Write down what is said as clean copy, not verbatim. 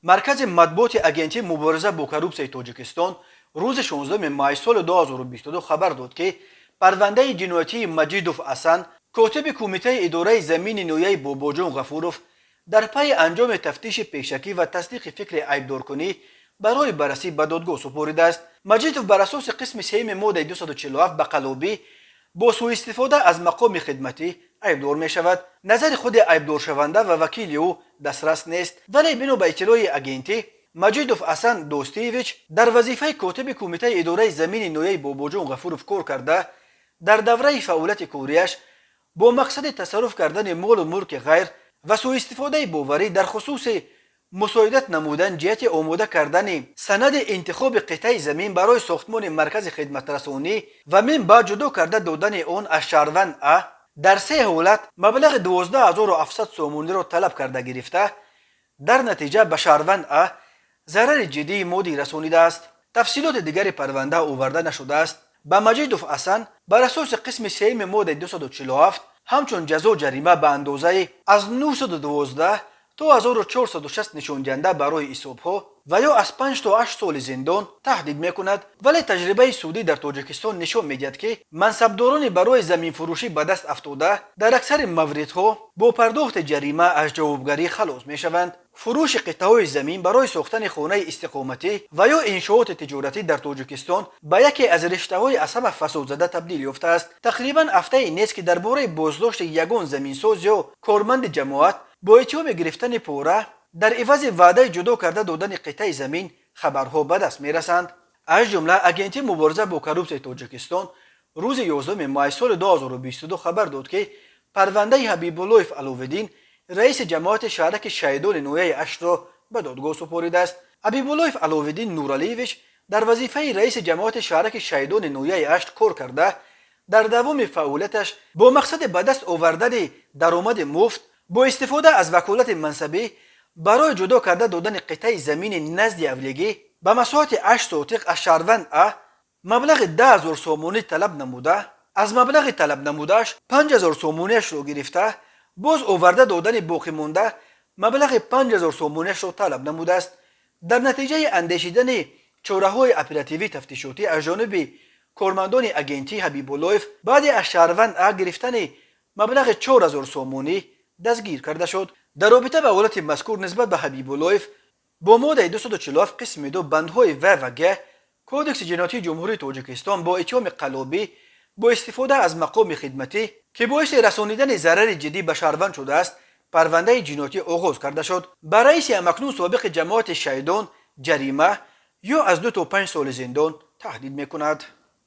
Маркази матбуоти Агентии мубориза бо коррупсияи Тоҷикистон рӯзи 16 май соли 2022 хабар дод, ки парвандаи ҷиноятии Маҷидов Асан, котиби Кумитаи идораи замини ноҳияи Бобоҷон Ғафуров, дар пайи анҷоми тафтиши пешакӣ ва тасдиқи фикри айбдоркунӣ барои баррасӣ ба додгоҳ супоридааст. Маҷидов бар асоси қисми сеюми моддаи 247 ба қаллобӣ бо сӯистифода аз мақоми хидматӣ айбдор мешавад. Назари худи айбдоршаванда ва вакили ӯ дастрас нест, вале бино ба иттилои агентӣ, Маҷидов Асан Достиевич дар вазифаи котиби Кумитаи идораи замини ноҳияи Бобоҷон Ғафуров кор карда, дар давраи фаъолияти кориаш бо мақсади тасарруф кардани молу мулки ғайр ва сӯистифодаи боварӣ дар хусуси мусоидат намудан ҷиҳати омода кардани санади интихоби қитъаи замин барои сохтмони маркази хидматрасонӣ ва мин баъд ҷудо карда додани он аз шаҳрванд А дар се ҳолат маблағи 12 700 сомониро талаб карда гирифта, дар натиҷа ба шаҳрванд А зарари ҷиддии моддӣ расонидааст. Тафсилоти дигари парванда оварда нашудааст. Ба Маҷидов Асан бар асоси қисми сеюми моддаи 247 ҳамчун ҷазо ҷарима ба андозаи аз 912 то 1460 нишондиҳанда барои ҳисобҳо ва ё аз 5 то 8 соли зиндон таҳдид мекунад. Вале таҷрибаи судӣ дар Тоҷикистон нишон медиҳад, ки мансабдорони барои заминфурӯшӣ ба даст афтода дар аксари мавридҳо бо пардохти ҷарима аз ҷавобгарӣ халос мешаванд. Фурӯши қитъаҳои замин барои сохтани хонаи истиқоматӣ ва ё иншооти тиҷоратӣ дар Тоҷикистон ба яке аз риштаҳои аз ҳама фасодзада табдил ёфтааст. Тақрибан ҳафтае нест, ки дар бораи боздошти ягон заминсоз ё корманди ҷамоат бо иттиҳоми гирифтани пора дар ивази ваъдаи ҷудо карда додани қитъаи замин хабарҳо ба даст мерасанд. Аз ҷумла Агентии мубориза бо коррупсияи Тоҷикистон рӯзи 11 май соли 2022 хабар дод, ки парвандаи Ҳабибуллоев Аловиддин, раиси ҷамоати шаҳраки Шаҳидони ноҳияи Аштро ба додгоҳ супоридааст. Ҳабибуллоев Аловиддин Нуралиевич дар вазифаи раиси ҷамоати шаҳраки Шаҳидони ноҳияи Ашт кор карда, дар давоми фаъолияташ бо мақсади ба даст овардани даромади муфт бо истифода аз ваколати мансабӣ барои ҷудо карда додани қитъаи замини назди авлигӣ ба масоҳати 8 сотиқ аз шаҳрванд А маблағи 10 000 сомонӣ талаб намуда, аз маблағи талаб намудааш 5000 сомониашро гирифта, боз оварда додани боқимонда маблағи 5000 сомониашро талаб намудааст. Дар натиҷаи андешидани чораҳои оперативӣ тафтишотӣ аз ҷониби кормандони агентӣ, Ҳабибуллоев баъде аз шаҳрванд А гирифтани маблағи 4000 сомонӣ дастгир карда шуд. Дар робита ба ҳолати мазкур нисбат ба Ҳабибуллоев бо моддаи 247 қисми 2 бандҳои В ва Г Кодекси ҷиноятии Ҷумҳурии Тоҷикистон бо иттиҳоми қаллобӣ бо истифода аз мақоми хидматӣ, ки боиси расонидани зарари ҷиддӣ ба шаҳрванд шудааст, парвандаи ҷиноятӣ оғоз карда шуд. Ба раиси ҳамакнун собиқи ҷамоати Шаҳидон ҷарима ё аз 2 то 5 соли зиндон таҳдид мекунад.